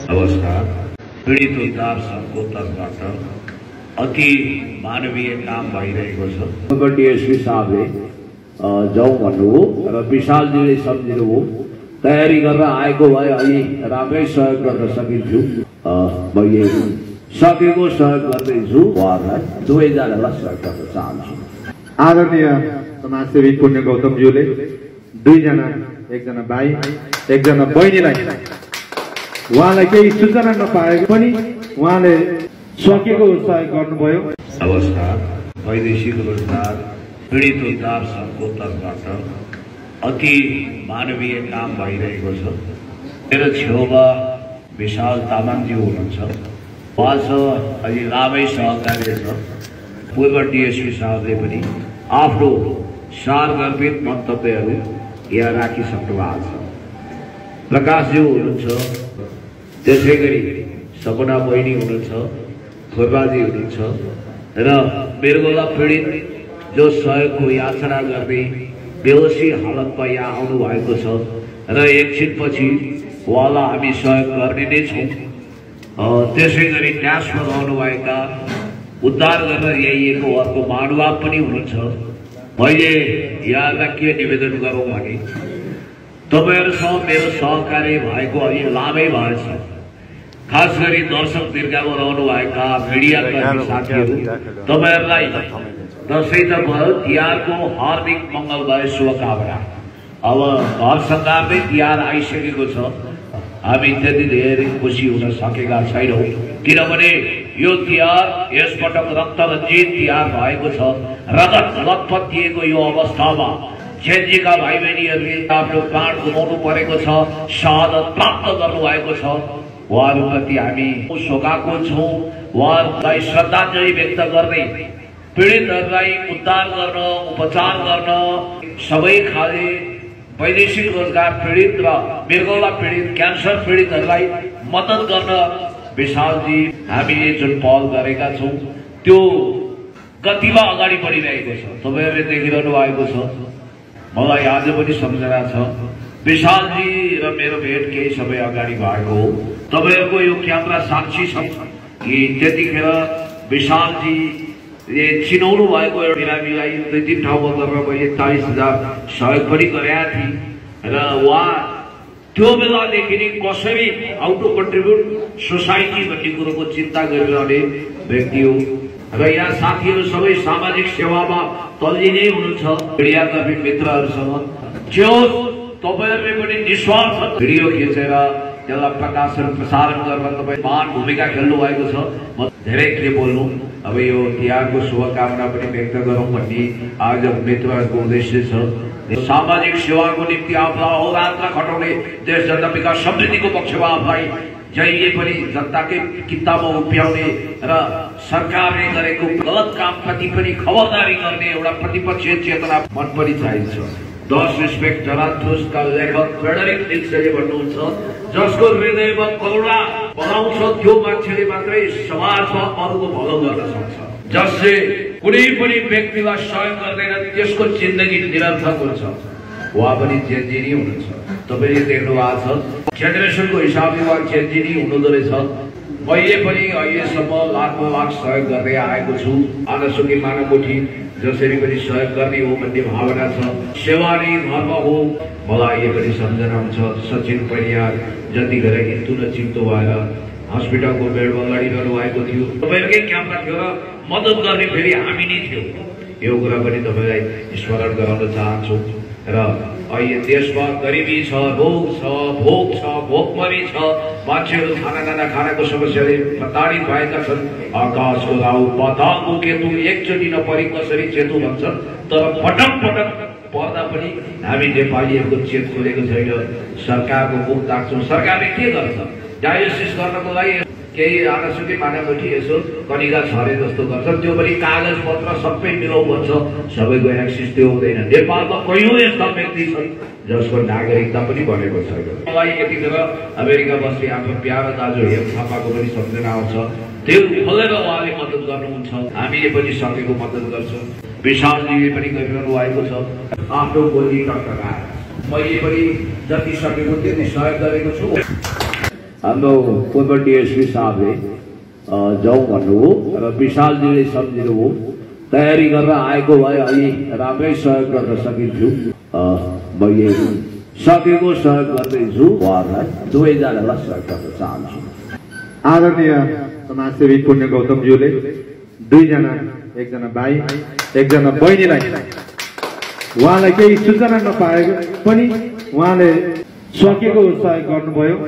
अवस्था पीडित उद्धार संघको तर्फबाट अति मानवीय काम भइरहेको छ। डीएसपी साहबले जाउँ भन्नुभयो र विशालजीले सम्झिनुभयो, तयारी गरेर आएको भए अलि राम्रै सहयोग गर्न सकिन्थ्यो। मैले सकेको सहयोग गर्दैछु, उहाँहरूलाई दुवैजनालाई सहयोग गर्न चाहन्छु। आदरणीय समाजसेवी पुण्य गौतमज्यूले दुईजना, एकजना भाइ एकजना बहिनीलाई उहाँलाई केही सूचना नपाएको पनि उहाँले सकेको सहयोग गर्नुभयो। अवस्था वैदेशिक रोजगार पीडित उद्धार संघको तर्फबाट अति मानवीय काम भइरहेको छ। मेरो छेउमा विशाल तामाङज्यू हुनुहुन्छ, उहाँसँग अलि लामै सहकार्य छ। पूर्व डीएसपी साहबले पनि आफ्नो सारगर्भित मन्तव्यहरू यहाँ राखिसक्नु भएको छ। प्रकाशज्यू हुनुहुन्छ, त्यसै गरी सपना बहिनी हुनुहुन्छ, खुर्बाजी हुनुहुन्छ र मृगौला पीडित जो सहयोगको याचना गर्दै बेहोसी हालतमा यहाँ आउनु भएको छ र एकछिनपछि उहाँलाई हामी सहयोग गर्ने नै छौँ। त्यसै गरी ट्यासमा रहनुभएका उद्धार गरेर ल्याइएको अर्को महानुभाव पनि हुनुहुन्छ। मैले यहाँलाई के निवेदन गरौँ भने तपाईँहरूसँग मेरो सहकार्य भएको अलि लामै भएछ। खास गरी दर्शक दीर्घामा रहनुभएका मिडियाका साथीहरू, तपाईँहरूलाई दसैँ त भयो, तिहारको हार्दिक मङ्गलमय शुभकामना। अब घर सङ्घारमै तिहार आइसकेको छ, हामी त्यति धेरै खुसी हुन सकेका छैनौँ किनभने यो तिहार यसपटक रक्तरञ्जित तिहार भएको छ। रगत लतपत दिएको यो अवस्थामा जेनजीका भाइ बहिनीहरूले आफ्नो प्राण गुमाउनु परेको छ, शहादत प्राप्त गर्नुभएको छ। उहाँहरूप्रति हामी शोकाकुल छौँ। उहाँहरूलाई श्रद्धाञ्जली व्यक्त गर्दै पीडितहरूलाई उद्धार गर्न, उपचार गर्न, सबै खाले वैदेशिक रोजगार पीडित र मृगौला पीडित, क्यान्सर पीडितहरूलाई मद्दत गर्न विशालजी हामीले जुन पहल गरेका छौँ त्यो गतिमा अगाडि बढिरहेको छ। तपाईँहरूले देखिरहनु भएको छ। मलाई आज पनि सम्झना छ, विशालजी र मेरो भेट केही समय अगाडि भएको हो। तपाईँहरूको यो क्यामेरा साक्षी छ कि त्यतिखेर विशालजीले चिनाउनु भएको एउटा बिरामीलाई 2-3 ठाउँमा गरेर मैले 40,000 सहयोग पनि गरेका थिएँ र उहाँ त्यो बेलादेखि नै कसरी हाउ टु कन्ट्रिब्युट सोसाइटी भन्ने कुरोको चिन्ता गरिरहने व्यक्ति हो र यहाँ साथीहरू सबै सामाजिक सेवामा तल्लिनै हुनुहुन्छ। मिडियाकर्मी मित्रहरूसँग तपाईँहरूले पनि निस्वार्थ भिडियो खिचेर त्यसलाई प्रकाशन प्रसारण गर्न तपाईँ महान भूमिका खेल्नु भएको छ। म धेरै के बोल्नु, अब यो तिहारको शुभकामना पनि व्यक्त गरौँ भन्ने आज मित्रहरूको उद्देश्य छ। सामाजिक सेवाको निम्ति आफूलाई अहोरात्र खटाउने देश जनता विकास समृद्धिको पक्षमा आफूलाई जहिले पनि जनताकै किताबमा उभ्याउने र सरकारले गरेको गलत कामप्रति पनि खबरदारी गर्ने एउटा प्रतिपक्षीय चेतना मन पनि चाहिन्छ। 10 रिस्पेक्ट जराथुसका लेखक फ्रेडरिक निल्सनले भन्नुहुन्छ, जसको हृदयमा करुणा बगाउँछ त्यो मान्छेले मात्रै समाजमा अरूको भलो गर्न सक्छ। जसले कुनै पनि व्यक्तिलाई सहयोग गर्दैन त्यसको जिन्दगी निरर्थक हुन्छ। उहाँ पनि जेनजी नै हुनुहुन्छ। तपाईँले देख्नु भएको छ, जेनेरेसनको हिसाबले उहाँ जेनजी नै हुनुहुँदो रहेछ। मैले पनि अहिलेसम्म लाखौँ लाख सहयोग गर्दै आएको छु। आजसुकै मानवकोठी जसरी पनि सहयोग गर्ने हो भन्ने भावना छ। सेवा नै धर्म हो। मलाई अहिले पनि सम्झना हुन्छ, सचिन परियार जतिखेर हिन्दू र चिन्तो भएर हस्पिटलको बेडमा लडिरहनु भएको थियो। तपाईँहरूकै क्याम्पमा थियो र मद्दत गर्ने फेरि हामी नै थियौँ। यो कुरा पनि तपाईँलाई स्मरण गराउन चाहन्छु। र अहिले देशमा गरिबी छ, रोग छ, भोक छ, भोकमरी छ, मान्छेहरू खानाको समस्याले प्रताडित भएका छन्। आकाशको राहु पातालको केतु एकचोटि नपरि कसरी चेतु भन्छन्, तर पटक पटक पर्दा पनि हामी नेपालीहरूको चेत खोलेको छैन। सरकारको मुख ताक्छौँ। सरकारले के गर्छ? डायलिसिस गर्नको लागि केही आजसुकै मानवकोठी यसो कनिका छरे जस्तो गर्छ, त्यो पनि कागज पत्र सबै मिलाउ भन्छ। सबैको एक्सिस त्यो हुँदैन। नेपालमा कयौँ यस्ता व्यक्ति छन् जसको नागरिकता पनि बनेको छैन। मलाई यतिखेर अमेरिका बस्ने आफ्नो प्यारो दाजु हेम थापाको पनि सम्झना आउँछ। त्यो खोलेर उहाँले मद्दत गर्नुहुन्छ, हामीले पनि सकेको मद्दत गर्छौँ। विशालजीले पनि गरिरहनु भएको छ। आफ्नो बोली टक्टकाएर मैले पनि जति सकेको त्यति सहयोग गरेको छु। हाम्रो पूर्व डिएसपी साहबले जाउँ भन्नुभयो र विशालजीले सम्झिनुभयो। तयारी गरेर आएको भए अलि राम्रै सहयोग गर्न सकिन्छु। मैले सकेको सहयोग गर्दैछु। उहाँहरूलाई दुवैजनालाई सहयोग गर्न चाहन्छु। आदरणीय समाजसेवी पुण्य गौतमज्यूले दुईजना, एकजना भाइ एकजना बहिनीलाई उहाँलाई केही सूचना नपाएको पनि उहाँले सकेको सहयोग गर्नुभयो।